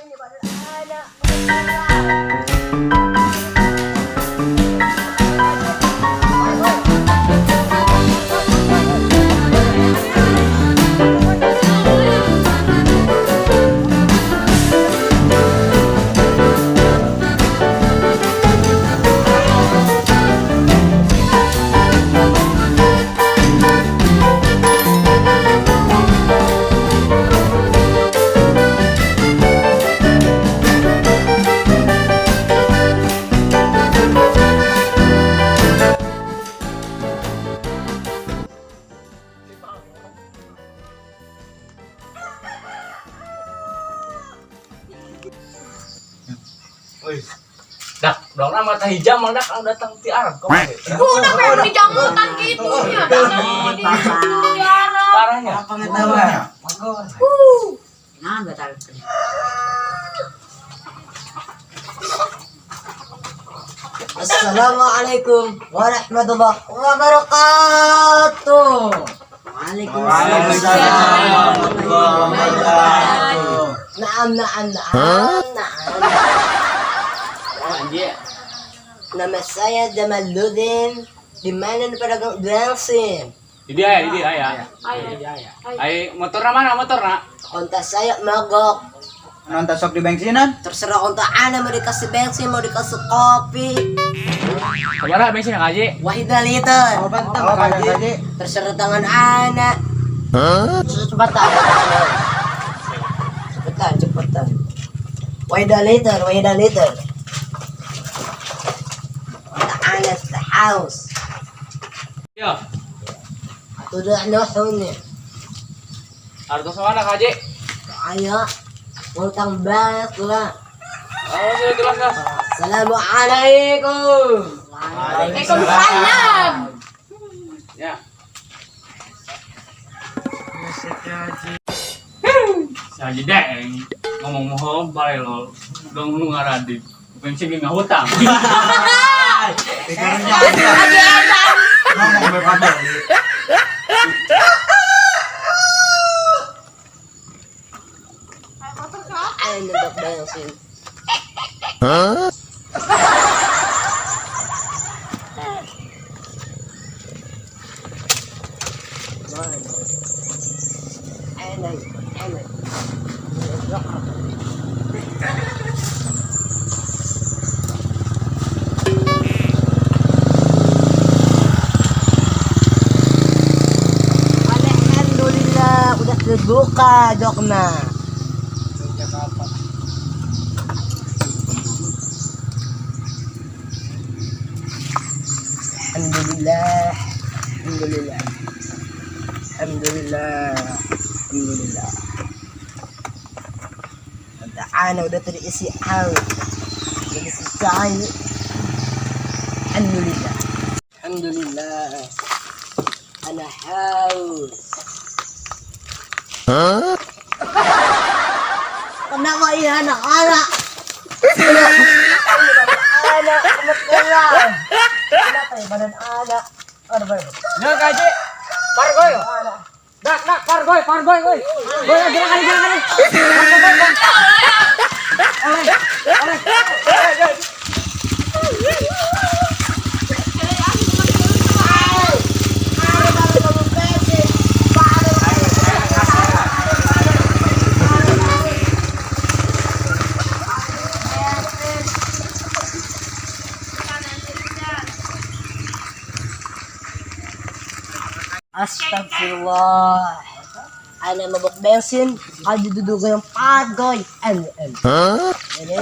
Ini badan ana. Wih. Dak, dong mata hijau mang dak anu datang ti Arab kemarin. Udah kayak di jangutan gitu nya. Datang di Arab. Parahnya. Pengetahuan. Nah, batal. Assalamualaikum warahmatullahi wabarakatuh. Waalaikumsalam warahmatullahi wabarakatuh. Naam, naam, naam, naam. Anjir. Nama saya Jamaluddin. Di mana nih pedagang bensin? Di dia ya, di dia ya. Ayo. Ai motorna mana motorna? Kontak saya mogok. Nonton sok di bensinan? Terserah kontak ana mau dikasih bensin, mau dikasih kopi. Sabaraha bensin Kak Haji? Wahida liter. Oh, bantang Kak Haji. Terserah tangan ana. Cepetan. Cepetan, cepetan. Wahida liter, wahida liter. Kontak ana the house. Yo, Udah nuhun. artos mana Kak Haji? Ayo. Utang banget lah. Oh, sudah jelas, Mas. Assalamualaikum. Waalaikumsalam. Ya. Si Haji Deng ngomong mohon barelol dong nu ngaradi. Bensin ge ngahutang. Pikirannya ngomong bebas. Ayo nembak bensin. Mana? Ana, ana. Alhamdulillah udah terbuka jokna. Alhamdulillah. Alhamdulillah. Alhamdulillah. Alhamdulillah. Ana udah terisi air. Terisi cair. Alhamdulillah. Alhamdulillah. Ana haus. Kenapa iya anak-anak? Anak, anak, kenapa ya badan anak? Aduh, badan. Ya Kak Haji. Pargoy. Dak, dak, pargoy, pargoy, goy. Goy, gerakan, gerakan. Pargoy, pargoy. Oleh, oleh. Oleh, goy. Astagfirullah. Ana mabok bensin, kali duduk yang pargoy. An, an. Ini.